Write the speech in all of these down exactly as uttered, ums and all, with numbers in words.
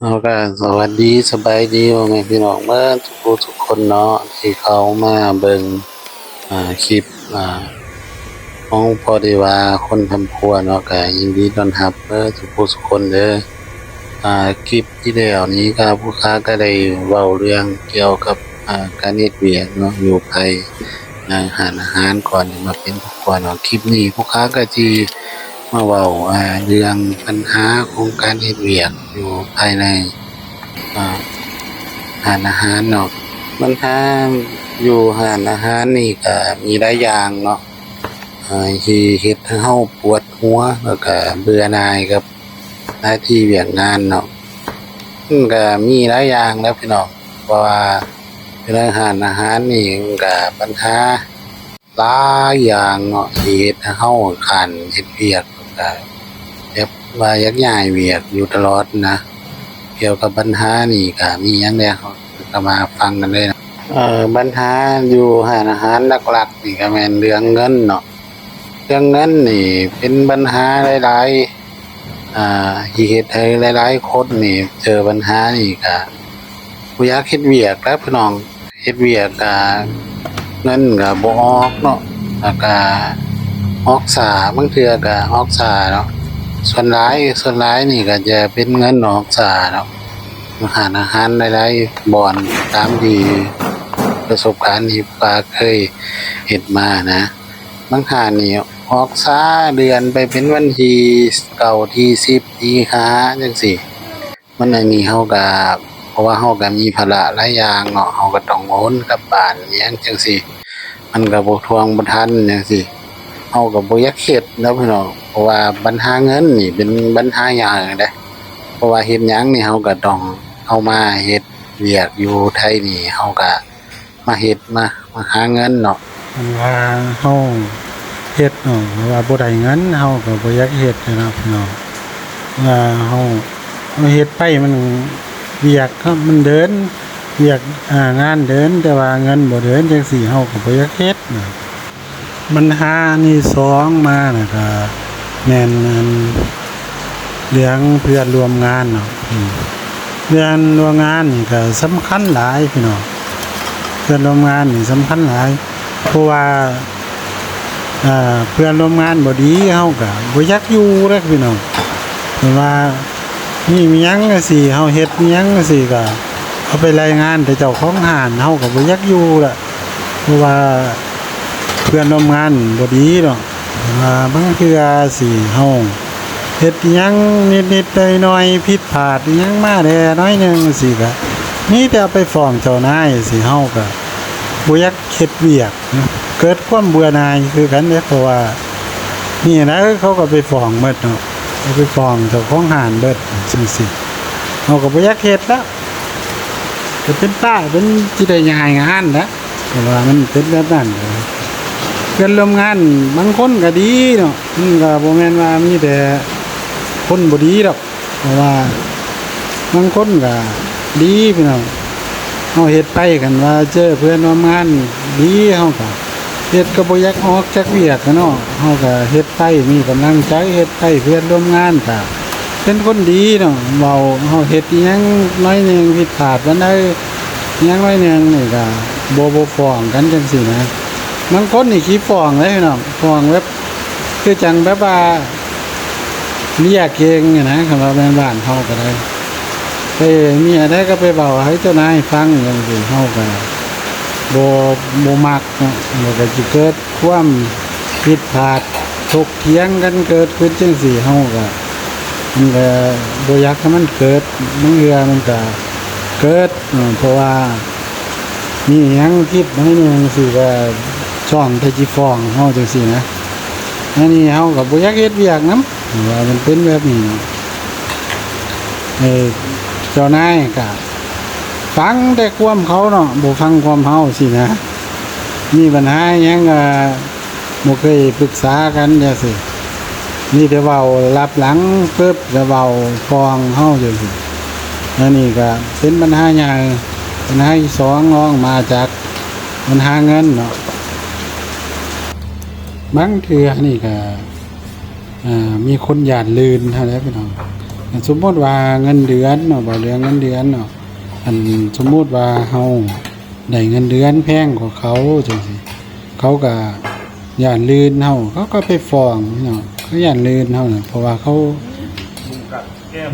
เอาก็สวัสดีสบายดีพ่อแม่พี่น้องเบิดทุกผู้ทุกคนเนาะ ที่เข้ามาเบิ่ง อ่า คลิป อ่า ของพอดีว่าคนทำครัวเนาะ ก็ยินดีต้อนรับเบิดทุกผู้ทุกคนเด้อ อ่า คลิปที่แล้วนี้ก็ผู้ค้าก็ได้เว้าเรื่องเกี่ยวกับ อ่า การเฮ็ดเวียกเนาะ อยู่ภายในร้านอาหารก่อนที่มาเป็นครอบครัวเนาะ คลิปนี้ผู้ค้าก็สิมาเว้า อ่า เรื่องปัญหาของการเฮ็ดเวียกอยู่ภายใน อ่า ร้านอาหารเนาะ ปัญหาอยู่ร้านอาหารนี่ก็มีหลายอย่างเนาะ อ่า ที่เฮ็ดให้เราปวดหัว แล้วก็เบื่อหน่ายกับหน้าที่เวียกงานเนาะ มันก็มีหลายอย่างแล้วพี่น้อง เพราะว่าอยู่ในร้านอาหารนี่มันก็ปัญหาหลายอย่างเนาะ ที่เฮ็ดให้เราค้านเฮ็ดเวียก แล้วก็แบบว่าอยากย้ายเวียกอยู่ตลอดนะ เกี่ยวกับปัญหานี่ก็มีหยังแหน่ เราก็มาฟังกันเลยนะ เอ่อ ปัญหาอยู่ร้านอาหารหลักๆนี่ก็แม่นเรื่องเงินเนาะ เรื่องเงินนี่เป็นปัญหาหลายๆ อ่า ที่เฮ็ดให้หลายๆคนนี่เจอปัญหานี่ก็บ่อยากเฮ็ดเวียกแล้วพี่น้อง เฮ็ดเวียกก็เงินก็บ่ออกเนาะ แล้วก็ออกช้า บางเทื่อก็ออกช้าเนาะ ส่วนหลาย ส่วนหลายนี่ก็จะเป็นเงินออกช้าเนาะ ร้านอาหารหลายๆบ่อน ตามที่ประสบการณ์ที่ป้าเคยเฮ็ดมานะ บางร้านนี่ออกช้า เลื่อนไปเป็นวันที่เก้า ที่สิบ ที่ห้า จั่งซี้ มันอันนี้เราก็ เพราะว่าเราก็มีภาระหลายอย่างเนาะ เราก็ต้องโอนกลับบ้านอิหยังจั่งซี้ มันก็บ่ถ่วงบ่ทันจั่งซี้ เราก็บ่อยากเฮ็ดเนาะพี่น้อง เพราะว่าปัญหาเงินนี่เป็นปัญหาใหญ่เด้ เพราะว่าเฮ็ดหยังนี่เราก็ต้อง เรามาเฮ็ดเวียกอยู่ไทยนี่ เราก็มาเฮ็ด มา มาหาเงินเนาะ คันว่าเราเฮ็ดเนาะ ว่าบ่ได้เงิน เราก็บ่อยากเฮ็ดหั้นนะพี่น้อง ว่าเรา เราเฮ็ดไปมัน เวียกมันเดิน เวียก อ่า งานเดิน แต่ว่าเงินบ่เดินจั่งซี้ เราก็บ่อยากเฮ็ดนะ ปัญหาอันที่สองมาน่ะก็แม่นอันเรื่องเพื่อนร่วมงานเนาะ อืม เพื่อนร่วมงานนี่ก็สำคัญหลายพี่น้อง เพื่อนร่วมงานนี่สำคัญหลาย เพราะว่า อ่า เพื่อนร่วมงานบ่ดีเราก็บ่อยากอยู่เด้อพี่น้อง เพิ่นว่ามีอิหยังจั่งซี้ เราเฮ็ดอิหยังจั่งซี้ก็เอาไปรายงานแต่เจ้าของร้าน เราก็บ่อยากอยู่ละ เพราะว่าเพื่อนร่วมงานบ่ดีเนาะ เพิ่นว่าบางเทื่อสิเราเฮ็ดอิหยังนิดๆหน่อยๆ ผิดพลาดอิหยังมาแด่น้อยหนึ่งจั่งซี้ก็มีแต่เอาไปฟ้องเจ้านายจั่งซี้ เราก็บ่อยากเฮ็ดเวียกนะ เกิดความเบื่อหน่ายคือกันเด้ เพราะว่านี่นะ เขาก็ไปฟ้องหมดเนาะ เอาไปฟ้องเจ้าของร้านเบิดจั่งซี้ เราก็บ่อยากเฮ็ดละ ก็เป็นป้าเป็นสิได้ย้ายงานละ เพราะว่ามันเป็นแบบนั้น เพื่อนร่วมงานบางคนก็ดีเนาะ มันก็บ่แม่นว่ามีแต่คนบ่ดีดอก เพราะว่าบางคนก็ดีพี่น้อง เราเฮ็ดไป คันว่าเจอเพื่อนร่วมงานดี เราก็เฮ็ดก็บ่อยากออกจากเวียกอะเนาะ เราก็เฮ็ดไป มีกำลังใจเฮ็ดไป เพื่อนร่วมงานก็เป็นคนดีเนาะ เว้า เราเฮ็ดอิหยังน้อยหนึ่งผิดพลาดวันใดอิหยังน้อยหนึ่งนี่ก็บ่ บ่ฟ้องกันจั่งซี้นะ บางคนนี่ขี้ฟ้องเลยพี่น้อง ฟ้องแบบ คือจั่งแบบว่าเลียเก่งหั้นนะ คันว่าแม่นบ้านเฮาก็ได้ ไปมีอันใดก็ไปเว้าให้เจ้านายฟังจั่งซี้ เฮาก็บ่ บ่มักเนาะ แล้วก็สิเกิดความผิดพลาด ถกเถียงกันเกิดขึ้นจั่งซี้ เฮาก็ มันก็บ่อยากให้มันเกิด บางเทื่อมันก็เกิด เออ เพราะว่ามีหยังผิดหน่อยหนึ่งจั่งซี้ก็ซ่องแต่สิฟ้องเฮาจั่งซี้นะ อันนี้เฮาก็บ่อยากเฮ็ดเวียกนำ ว่ามันเป็นแบบนี้ เออ เจ้านายก็ฟังแต่ความเขาเนาะ บ่ฟังความเฮาซี้นะ มีปัญหาหยังก็บ่เคยปรึกษากันจั่งซี้ มีแต่เว้าลับหลังปึ๊บก็เว้าฟ้องเฮาจั่งซี้ อันนี้ก็เป็นปัญหาใหญ่ ปัญหาที่สองรองมาจากปัญหาเงินเนาะ บางเทื่อนี่ก็ อ่า มีคนย้านลื่นหั้นแหละพี่น้อง สมมุติว่าเงินเดือนเนาะ เว้าเรื่องเงินเดือนเนาะ อันสมมุติว่าเฮาได้เงินเดือนแพงกว่าเขาจั่งซี้ เขาก็ย้านลื่นเฮา เขาก็ไปฟ้องเนาะ เขาย้านลื่นเฮาน่ะ เพราะว่าเขา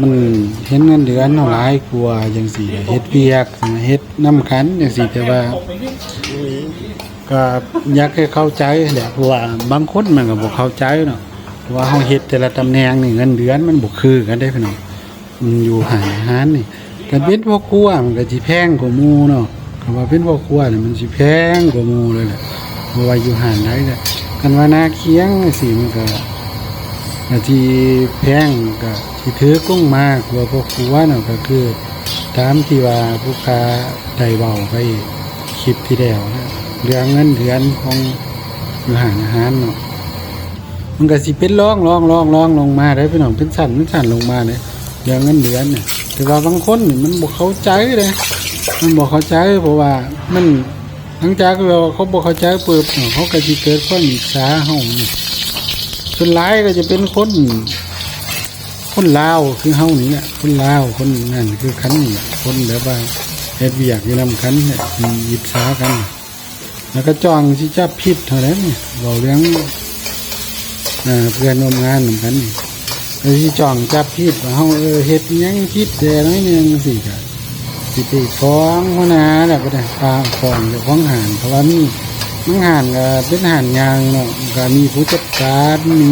มันเห็นเงินเดือนเฮาหลายกว่าจั่งซี้ เฮ็ดเวียก เฮ็ดนำกันจั่งซี้ แต่ว่า ก็อยากให้เข้าใจแหละ เพราะว่าบางคนมันก็บ่เข้าใจเนาะ เพราะว่าเฮาเฮ็ดแต่ละตำแหน่งนี่เงินเดือนมันบ่คือกันเด้พี่น้อง มันอยู่ห้างอาหารนี่ คันเป็นพ่อครัวมันก็สิแพงกว่าหมู่เนาะ คันว่าเป็นพ่อครัวนี่มันสิแพงกว่าหมู่เลยแหละ เพราะว่าอยู่ห้างใดก็ คันว่านาเคียงจั่งซี้มันก็ ก็สิแพง ก็สิถืกลงมากกว่าพ่อครัวเนาะ ก็คือตามที่ว่าผู้ค้าได้เว้าไปคลิปที่แล้วนะ เรื่องเงินเดือนของอยู่ห้างอาหารเนาะ มันก็สิเป็นรอง รอง รอง รองลงมาเด้อพี่น้อง เป็นชั้น เป็นชั้นลงมาเด้อ เรื่องเงินเดือนเนี่ย แต่ว่าบางคนนี่มันบ่เข้าใจเด้ มันบ่เข้าใจ เพราะว่ามัน หลังจากที่ว่าเขาบ่เข้าใจปุ๊บเนาะ เขาก็สิเกิดความอิจฉาเฮานี่ ส่วนหลายก็จะเป็นคน คนลาวคือเฮานี่แหละ คนลาว คนนั่นคือกันนี่แหละ คนแบบว่าเฮ็ดเวียกอยู่นำกันเนี่ย มีอิจฉากัน แล้วก็จ้องสิจับผิดเท่านั้นนี่ เว้าเรื่อง อ่า เพื่อนร่วมงานนำกันนี่ แล้วสิจ้องจับผิดว่าเฮา เออ เฮ็ดอิหยังผิดแด่น้อยหนึ่งจั่งซี้ก็ สิไปฟ้องหัวหน้าแหละ บ่ได้ฟ้องเจ้าของห้าง เพราะว่ามี บางห้างก็เป็นห้างใหญ่เนาะ ก็มีผู้จัดการ มี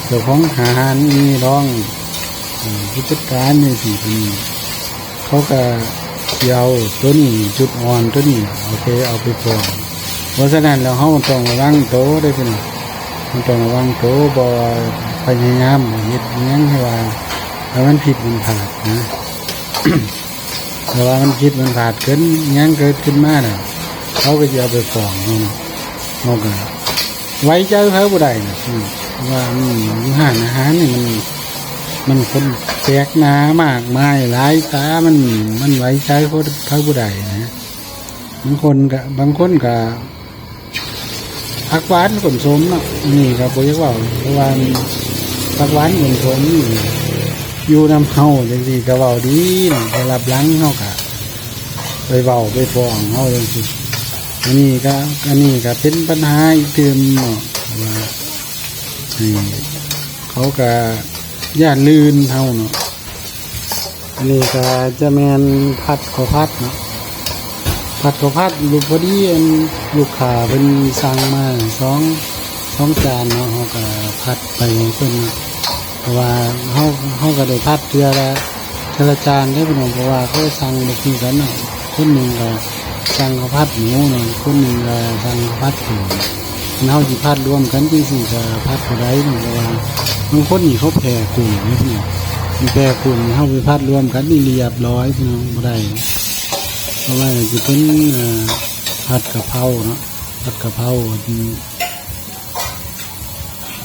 เจ้าของห้าง มีรอง เอ่อ ผู้จัดการจั่งซี้ เพิ่น เขาก็สิเอาตัวนี้ จุดอ่อนตัวนี้ เอาไป เอาไปฟ้อง เพราะฉะนั้นแล้วเฮาต้องระวังโตเด้อพี่น้อง เฮาต้องระวังโต บ่พยายามเฮ็ดอิหยังให้ว่า ให้มันผิดมันพลาดนะ แต่ว่ามันผิดมันพลาดเกิน อิหยังเกิดขึ้นมาน่ะ เขาก็สิเอาไปฟ้องเฮาเนาะ เฮาก็ไว้ใจไผบ่ได้นะ อืม ว่า อืม อยู่ห้างอาหารนี่มัน มันคนแปลกหน้ามากมายหลายตา มัน มันไว้ใจเขา เขาบ่ได้นะ บางคนก็ บางคนก็ ผักหวานขนส้มเนาะ อันนี้ก็บ่อยากเว้า เพราะว่ามันผักหวานขนส้มนี่อยู่นำเฮาจั่งซี้ก็เว้าดีนะ แต่ลับหลังเฮาก็ไปเว้าไปฟ้องเฮาจั่งซี้ อันนี้ก็ อันนี้ก็เป็นปัญหาอีกเรื่องเนาะ ว่า อืม เขาก็ย้านลื่นเฮาเนาะ อันนี้ก็จะแม่นผัดข้าวผัดเนาะ ผัดข้าวผัด ลูก พอดีอันลูกค้าเพิ่นสั่งมาสอง สองจานเนาะ เฮาก็ผัดไปให้เพิ่นเนาะ เพราะว่าเฮา เฮาก็ได้ผัดเทื่อละ เทื่อละจานเด้อพี่น้อง เพราะว่าเขาสั่งบ่คือกันเนาะ คนหนึ่งก็สั่งข้าวผัดหมูเนาะ คนหนึ่งก็สั่งข้าวผัดเขียว คันเฮาสิผัดรวมกันจั่งซี้ก็ผัดบ่ได้เนาะ เพราะว่าบางคนนี่เขาแพ้กุ้งเด้อพี่น้อง มันแพ้กุ้ง เฮาไปผัดรวมกันนี่เรียบร้อยพี่น้อง บ่ได้ เพราะว่าสิเป็น เอ่อ ผัดกะเพราเนาะ ผัดกะเพรา อืม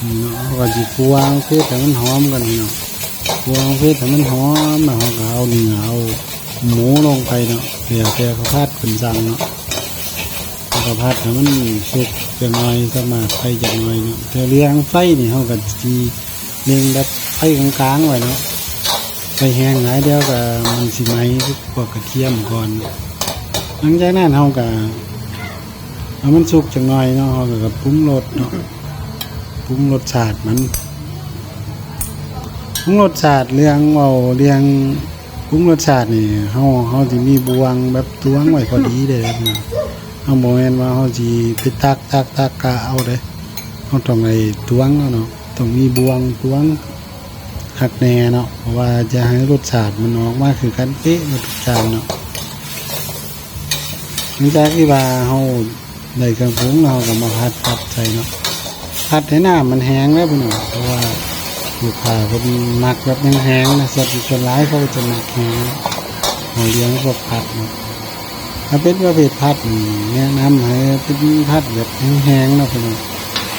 นี่เนาะ เฮาก็สิคั่วเผ็ดให้มันหอมกันนี่เนาะ คั่วเผ็ดให้มันหอม แล้วเฮาก็เอาเนื้อ เอาหมูลงไปเนาะ แล้วแต่ข้าวผัดเพิ่นสั่งเนาะ ข้าวผัดให้มันสุกจักหน่อย สามารถไฟจักหน่อยเนาะ แต่เรื่องไฟนี่เฮาก็สิเร่งแบบไฟกลางๆไว้เนาะ ไฟแฮงหลายเดี๋ยวก็มันสิไหม้พวกกระเทียมก่อนเนาะ หลังจากนั้นเฮาก็ ให้มันสุกจักหน่อยเนาะ เฮาก็ปรุงรสเนาะ ปรุงรสชาติมัน ปรุงรสชาติ เรื่องเว้า เรื่องปรุงรสชาตินี่ เฮา เฮาสิมีบ่วงแบบตวงไว้พอดีเด้อนะ เฮาบ่แม่นว่าเฮาสิไปตัก ตัก ตักกะเอาเด้อ เฮาต้องได้ตวงเอาเนาะ ต้องมีบ่วงตวงคักแน่เนาะ เพราะว่าจะให้รสชาติมันออกมาคือกันเป๊ะหมดทุกจานเนาะ หลังจากที่ว่าเฮาได้เครื่องปรุงแล้ว เฮาก็มาผัด ผัดใส่เนาะ ผัดให้น้ำมันแห้งแล้วพี่น้อง เพราะว่าลูกค้าเพิ่นมักแบบแห้งๆนะ ส่วน ส่วนหลายเขาก็จะมักแห้ง เฮาเลี้ยงพวกผัดเนาะ ถ้าเป็นประเภทผัดนี่แนะนำให้เป็นผัดแบบแห้งๆเนาะพี่น้อง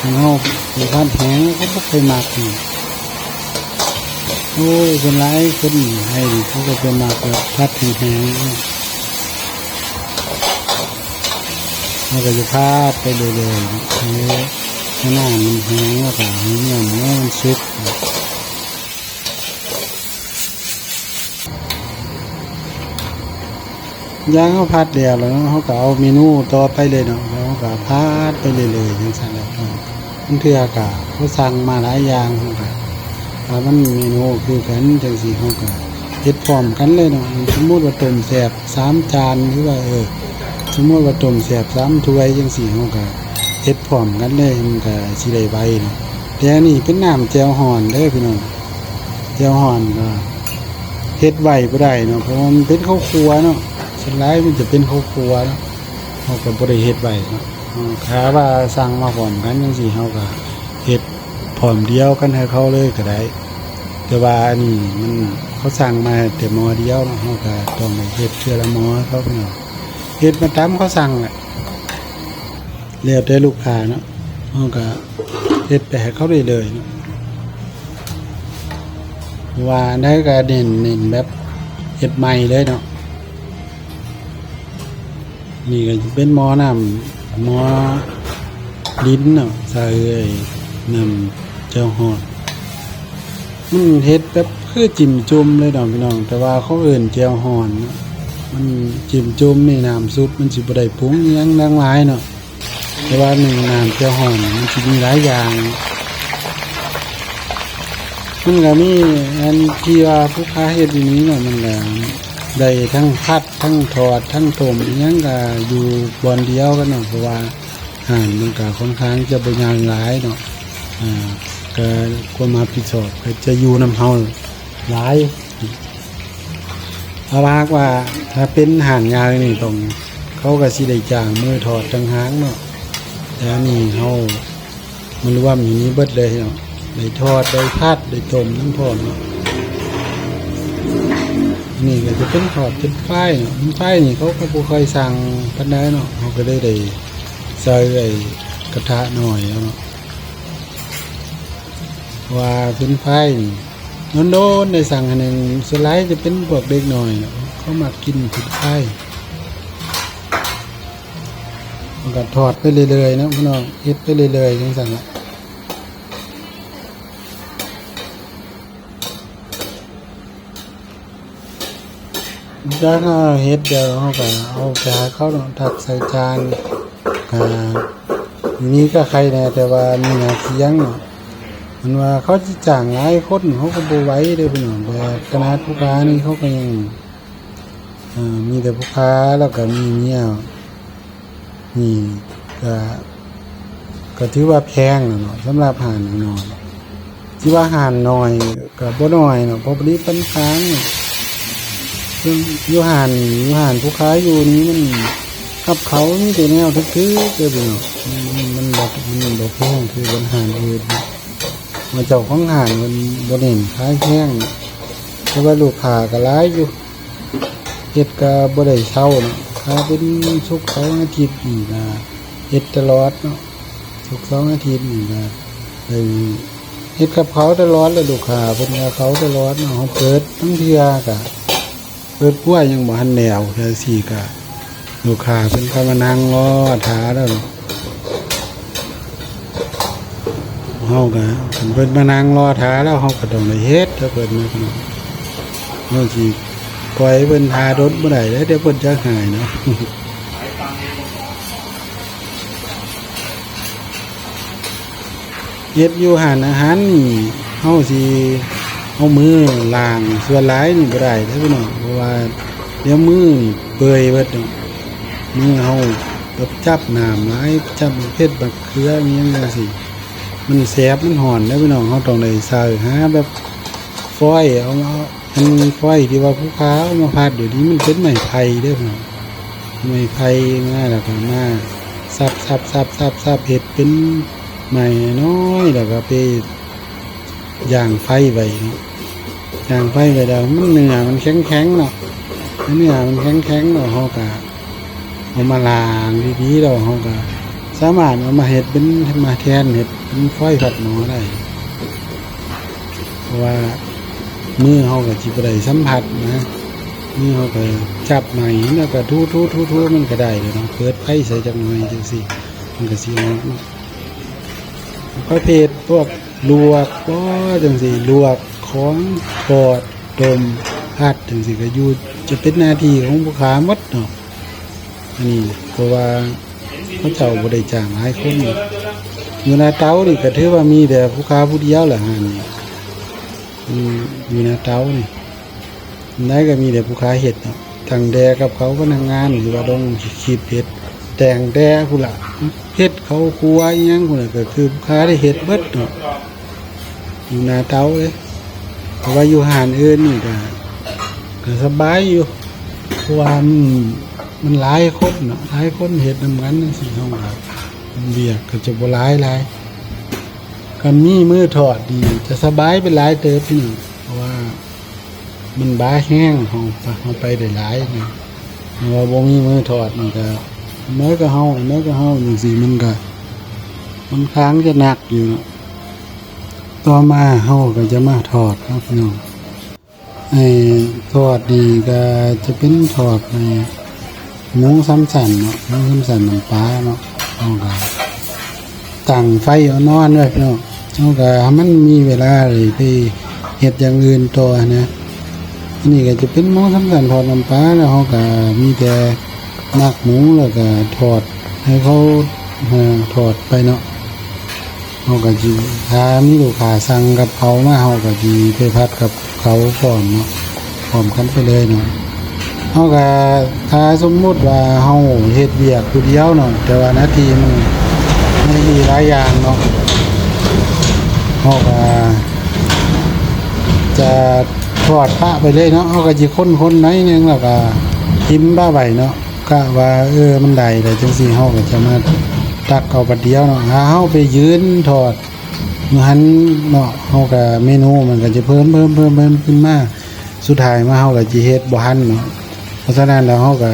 คันเฮาไปผัดแห้งเขาบ่ค่อยมักนี่ โอ้ย ส่วนหลายคนไทยนี่เขาก็จะมักแบบผัดแห้งๆเนาะ เราก็จะผัดไปเรื่อยๆ ให้น้ำมันแห้ง แล้วก็ให้เนื้อหมูมันสุก ห อย่างเฮาผัดแล้วแล้วเนาะ เฮาก็เอาเมนูต่อไปเลยเนาะ แล้วเฮาก็ผัดไปเรื่อยๆจั่งซั้นแหละเนาะ บางเทื่อก็เขาสั่งมาหลายอย่าง เฮาก็ ถ้ามันเมนูคือกันจั่งซี้ เฮาก็เฮ็ดพร้อมกันเลยเนาะ สมมุติว่าต้มแซ่บสามจาน หรือว่า เออ สมมุติว่าต้มแซ่บสามถ้วยจั่งซี้ เฮาก็เฮ็ดพร้อมกันเลย มันก็สิได้ไวเนาะ แต่อันนี้เป็นน้ำแจ่วฮ้อนเด้อพี่น้อง แจ่วฮ้อนก็เฮ็ดไว้บ่ได้เนาะ เพราะว่ามันเป็นข้าวคั่วเนาะ ส่วนหลายมันจะเป็นข้าวคั่วเนาะ เฮาก็บ่ได้เฮ็ดไว้เนาะ เออ ถ้าว่าสั่งมาพร้อมกันจั่งซี้ เฮาก็เฮ็ดพร้อมเดียวกันให้เขาเลยก็ได้ แต่ว่าอันนี้มัน เขาสั่งมาแต่หม้อเดียวเนาะ เฮาก็ต้องได้เฮ็ดเทื่อละหม้อให้เขาพี่น้อง เฮ็ดมาตามเขาสั่งแหละ แล้วแต่ลูกค้าเนาะ เฮาก็เฮ็ดไปให้เขาเรื่อยๆเนาะ ว่าได้ก็เน้น เน้นแบบเฮ็ดใหม่เลยเนาะ นี่ก็จะเป็นหม้อน้ำ หม้อดินเนาะ ใส่ไอ้น้ำแจ่วฮ้อน มันเฮ็ดแบบคือจิ้มจุ่มเลยเนาะพี่น้อง แต่ว่าเขาเอิ้นแจ่วฮ้อนเนาะ มันจิ้มจุ่มนี่ น้ำซุปมันสิบ่ได้ปรุงอิหยังหลายเนาะ แต่ว่านี่น้ำแจ่วฮ้อนมันสิมีหลายอย่าง มันก็มีอันที่ว่าผู้ค้าเฮ็ดอยู่นี้เนาะ มันก็ได้ทั้งผัด ทั้งทอด ทั้งต้ม อิหยังก็อยู่บ่อนเดียวกันเนาะ เพราะว่าห้านมันก็ค่อนข้างจะบ่ย่างหลายเนาะ อ่า ก็ความรับผิดชอบก็จะอยู่นำเฮาหลาย ถ้าหากว่าถ้าเป็นห้านใหญ่นี่ต้อง เขาก็สิได้จ้างมือทอดต่างหากเนาะ แต่อันนี้เฮา มันรวมอยู่นี้เบิดเลยเนาะ ได้ทอด ได้ผัด ได้ต้มนำพร้อมเนาะ อันนี้ก็จะเป็นทอดเฟรนช์ฟรายเนาะ เฟรนช์ฟรายนี่เขาก็บ่ค่อยสั่งปานใดเนาะ เขาก็เลยได้ใส่ไอ้กระทะน้อยเอาเนาะ เพราะว่าเฟรนช์ฟรายนี่โดนๆได้สั่งอันหนึ่ง ส่วนหลายจะเป็นพวกเด็กน้อยเนาะ เขามักกินเฟรนช์ฟราย มันก็ทอดไปเรื่อยๆเนาะพี่น้อง เฮ็ดไปเรื่อยๆจั่งซั้นล่ะ ถ้าเฮาเฮ็ดแล้วเฮาก็เอาไปให้เขาเนาะ ตักใส่จาน ก็มีก็ไข่แหน่ แต่ว่ามีหน้าเสียงเนาะ มันว่าเขาสิจ้างหลายคน เขาก็บ่ไหวเด้อพี่น้อง แต่ขนาดผู้ค้านี่เขาก็ยัง เอ่อ มีแต่ผู้ค้า แล้วก็มีเมีย นี่ก็ ก็ถือว่าแพงแล้วเนาะ สำหรับห้านน้อยๆ สิว่าห้านน้อยก็บ่น้อยเนาะ เพราะปานนี้ปานกลางเนาะ ซึ่งอยู่ห้าน อยู่ห้านผู้ค้าอยู่นี่มัน กับข้าวมีแต่แนวถืกๆเด้อพี่น้อง มัน มันบ่ มันบ่แพงคือห้านอื่นเนาะ ว่าเจ้าของห้านเพิ่นบ่เน้นขายแพงเนาะ แต่ว่าลูกค้าก็หลายอยู่ เฮ็ดก็บ่ได้เซาเนาะ ถ้าเป็นศุกร์เสาร์อาทิตย์นี่ก็เฮ็ดตลอดเนาะ ศุกร์เสาร์อาทิตย์นี่ก็ได้เฮ็ดกับเขาตลอด แล้วลูกค้าเพิ่นก็เขาตลอดเนาะ เฮาเปิด บางเทื่อก็เปิดครัวยังบ่ทันแล้ว จั่งซี้ก็ลูกค้าเพิ่นก็มานั่งรอท่าแล้วเนาะ เฮาก็ คันเพิ่นมานั่งรอท่าแล้ว เฮาก็ต้องได้เฮ็ด ถ้าเพิ่นมา เฮาสิปล่อยให้เพิ่นท่าโดนบ่ได้เด้ เดี๋ยวเพิ่นจักหายเนาะ เฮ็ดอยู่ห้านอาหารนี่ เฮาสิเอามือล้างส่วนหลายนี่บ่ได้เด้อพี่น้อง เพราะว่าเดี๋ยวมือนี่เปื่อยเบิดเนาะ มือเฮาแบบจับน้ำหลาย จับเผ็ดบักเขืออิหยังจั่งซี้ มันแสบมันฮ้อนเด้อพี่น้อง เฮาต้องได้ใส่หาแบบฟอยล์ เอา เอาอันฟอยล์ที่ว่าผู้ค้าเอามาพัด เดี๋ยวนี้มันเป็นไม้ไผ่เด้อพี่น้อง ไม้ไผ่มาแล้วก็มาสับสับสับสับสับเฮ็ดเป็นไม้น้อย แล้วก็ไปย่างไฟไว้เนาะ ย่างไฟไว้แล้วมันเนื้อมันแข็งๆเนาะ เนื้อมันแข็งๆเนาะ เฮาก็ เอามาล้างดีๆ แล้วเฮาก็สามารถเอามาเฮ็ดเป็น มาแทนเฮ็ดเป็นฟอยล์ผัดหม้อได้ เพราะว่ามือเฮาก็สิบ่ได้สัมผัสนะ มือเฮาก็จับไม้แล้วก็ถูๆๆๆมันก็ได้แล้วเนาะ เปิดไฟใส่จักหน่อยจั่งซี้ มันก็สิออกเนาะ ประเภทพวกลวกบ่จั่งซี้ ลวกของทอดต้มผัดจั่งซี้ก็อยู่ จะเป็นหน้าที่ของผู้ค้าหมดเนาะ นี่ เพราะว่าเขาเจ้าบ่ได้จ้างหลายคนนี่ อยู่หน้าเต๋านี่ก็ถือว่ามีแต่ผู้ค้าผู้เดียวแหละหั่นนี่ อืม อยู่หน้าเต๋านี่ ไหนก็มีแต่ผู้ค้าเฮ็ดเนาะ ตั้งแต่กับเขาพนักงาน หรือว่าลงคลิปเฮ็ด แต่งแต่พุ้นล่ะ เฮ็ดเข้าครัวอิหยังพุ้นล่ะ ก็คือผู้ค้าได้เฮ็ดเบิดเนาะ อยู่หน้าเต๋าเลย แต่ว่าอยู่ห้านอื่นนี่ก็ ก็สบายอยู่ เพราะว่ามัน มันหลายคนเนาะ หลายคนเฮ็ดนำกันจั่งซี้ เฮาก็เวียกก็จะบ่หลายหลาย คันมีมือทอดนี่จะสบายไปหลายเติบพี่น้อง เพราะว่ามันบ่าแฮง เฮา เฮาไปได้หลายนะ แต่ว่าบ่มีมือทอดนี่ก็ อันใดก็เฮา อันใดก็เฮาจั่งซี้ มันก็ค่อนข้างจะหนักอยู่เนาะ ต่อมาเฮาก็จะมาทอดเนาะพี่น้อง ไอ้ทอดนี่ก็จะเป็นทอดไอ้หมูสามชั้นเนาะ หมูสามชั้นน้ำปลาเนาะ เฮาก็ตั้งไฟอ่อนๆไว้พี่น้อง เฮาก็ให้มันมีเวลาได้ไปเฮ็ดอย่างอื่นต่อนะ อันนี้ก็จะเป็นหมูสามชั้นทอดน้ำปลา แล้วเฮาก็มีแต่หมักหมู แล้วก็ทอดให้เขา เอ่อ ทอดไปเนาะ เฮาก็สิ ถ้ามีลูกค้าสั่งกับข้าวมา เฮาก็สิไปผัดกับข้าวพร้อมเนาะ พร้อมกันไปเลยเนาะ เฮาก็ ถ้าสมมุติว่าเฮาเฮ็ดเวียกผู้เดียวเนาะ แต่ว่าหน้าที่มัน มันมีหลายอย่างเนาะ เฮาก็จะทอดปะไปเลยเนาะ เฮาก็สิคนๆหน่อยหนึ่ง แล้วก็ถิ่มปะไว้เนาะ กะว่า เออ มันได้แล้วจั่งซี้ เฮาก็จะมาตักเอาบัดเดียวเนาะ ถ้าเฮาไปยืนทอดอยู่หั่นเนาะ เฮาก็เมนูมันก็จะเพิ่ม เพิ่ม เพิ่ม เพิ่มขึ้นมา สุดท้ายมาเฮาก็สิเฮ็ดบ่ทันเนาะ เพราะฉะนั้นแล้วเฮาก็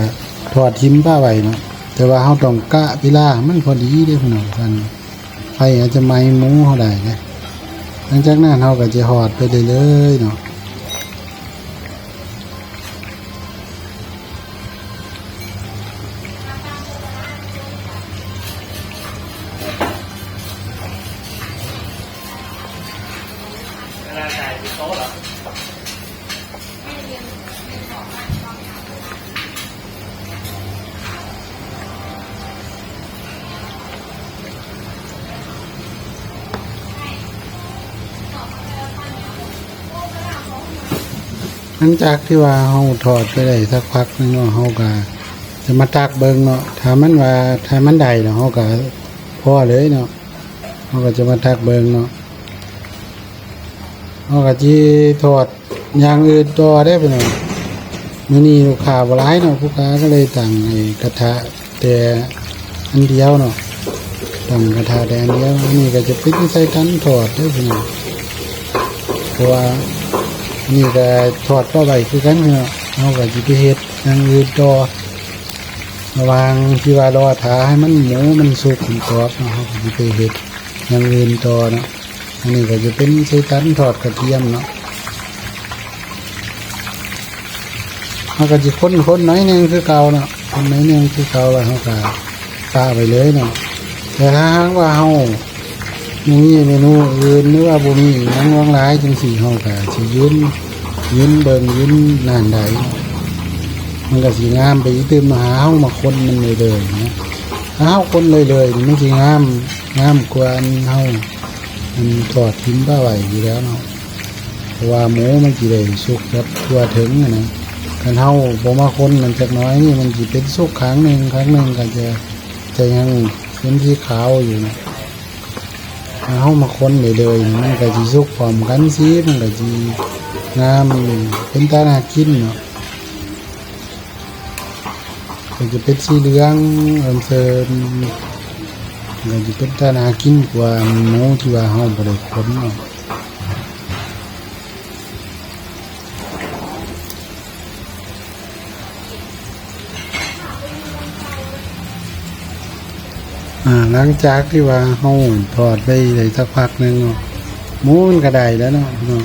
ทอดถิ่มปะไว้เนาะ แต่ว่าเฮาต้องกะเวลาให้มันพอดีเด้อพี่น้อง ท่าน ไฟอาจจะไหม้หมูเฮาได้เด้อ หลังจากนั้นเฮาก็จะทอดไปเรื่อยๆเนาะ หลังจากที่ว่าเฮาทอดไปได้สักพักหนึ่งเนาะ เฮาก็จะมาตักเบิ่งเนาะ ถ้ามันว่า ถ้ามันได้แล้ว เฮาก็พอเลยเนาะ เฮาก็จะมาตักเบิ่งเนาะ เฮาก็สิทอดอย่างอื่นต่อเด้อพี่น้อง มื้อนี้ลูกค้าบ่หลายเนาะ ลูกค้าก็เลยตั้งไอ้กระทะแต่อันเดียวเนาะ ตั้งกระทะแต่อันเดียว อันนี้ก็จะเป็นไส้ตันทอดเด้อพี่น้อง เพราะว่าอันนี้ก็ทอดปลาไหวคือกันพี่น้อง เฮาก็สิไปเฮ็ดอย่างอื่นต่อ ระหว่างที่ว่ารอท่าให้มันหมูมันสุกมันกรอบเนาะ เฮาก็สิไปเฮ็ดอย่างอื่นต่อเนาะ อันนี้ก็จะเป็นไส้ตันทอดกระเทียมเนาะ เฮาก็สิคนๆหน่อยหนึ่งคือเก่าเนาะ คนหน่อยหนึ่งคือเก่า แล้วเฮาก็ปะไว้เลยเนาะ แต่ถ้าหากว่าเฮาบ่มีเมนูอื่น หรือว่าบ่มีหยังหลวงหลายจั่งซี้ เฮาก็สิยืน ยืนเบิ่ง ยืนนั่นได้ มันก็สิงามไปอีกตื่นมาหาเฮามาคนมันเลยๆนะ ถ้าเฮาคนเลยๆนี่มันสิงาม งามกว่าอันเฮา มันทอดถิ่มปะไว้อยู่แล้วเนาะ เพราะว่าหมูมันสิได้สุกแบบทั่วถึงอะนะ คันเฮาบ่มาคนมันจักหน่อยนี่ มันสิเป็นสุกข้างหนึ่ง ข้างหนึ่งก็จะ จะยังเป็นสีขาวอยู่นะ ถ้าเฮามาคนเรื่อยๆนี่ มันก็สิสุกพร้อมกัน สีมันก็สิงาม เป็นตาน่ากินเนาะ ก็จะเป็นสีเหลืองเอิมเซิม ก็จะเป็นตาน่ากินกว่าหมูที่ว่าเฮาบ่ได้คนเนาะ อ่า หลังจากที่ว่าเฮาทอดไปได้สักพักหนึ่งเนาะ หมูมันก็ได้แล้วเนาะ เนาะ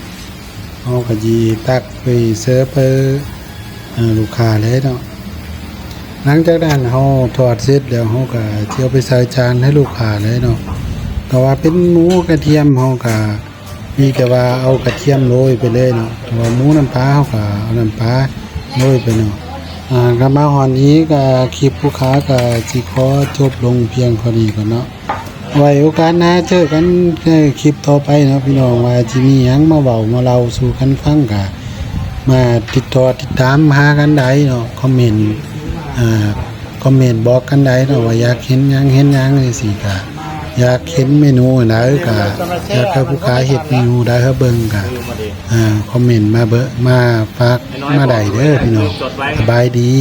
เฮาก็สิตักไปเสิร์ฟไป เอ่อ ลูกค้าเลยเนาะ หลังจากนั้นเฮาทอดเสร็จแล้ว เฮาก็สิเอาไปใส่จานให้ลูกค้าเลยเนาะ แต่ว่าเป็นหมูกระเทียม เฮาก็มีแต่ว่าเอากระเทียมโรยไปเลยเนาะ แต่ว่าหมูน้ำปลา เฮาก็เอาน้ำปลาโรยไปเนาะ อ่า ก็มาฮอดนี้ก็คลิปผู้ค้าก็สิขอจบลงเพียงเท่านี้ก่อนเนาะ ไว้โอกาสหน้าเจอกันในคลิปต่อไปเนาะพี่น้อง ว่าสิมีหยังมาเว้ามาเล่าสู่กันฟัง ก็มาติดต่อติดตามหากันได้เนาะ คอมเมนต์ อ่า คอมเมนต์บอกกันได้เนาะ ว่าอยากเห็นหยังเห็นหยังจั่งซี้ ก็อยากเห็นเมนูอันใด ก็อยากให้ผู้ค้าเฮ็ดเมนูใดให้เบิ่ง ก็ อ่า คอมเมนต์มาเบิ่ง มาฝากมาได้เด้อพี่น้อง สบายดี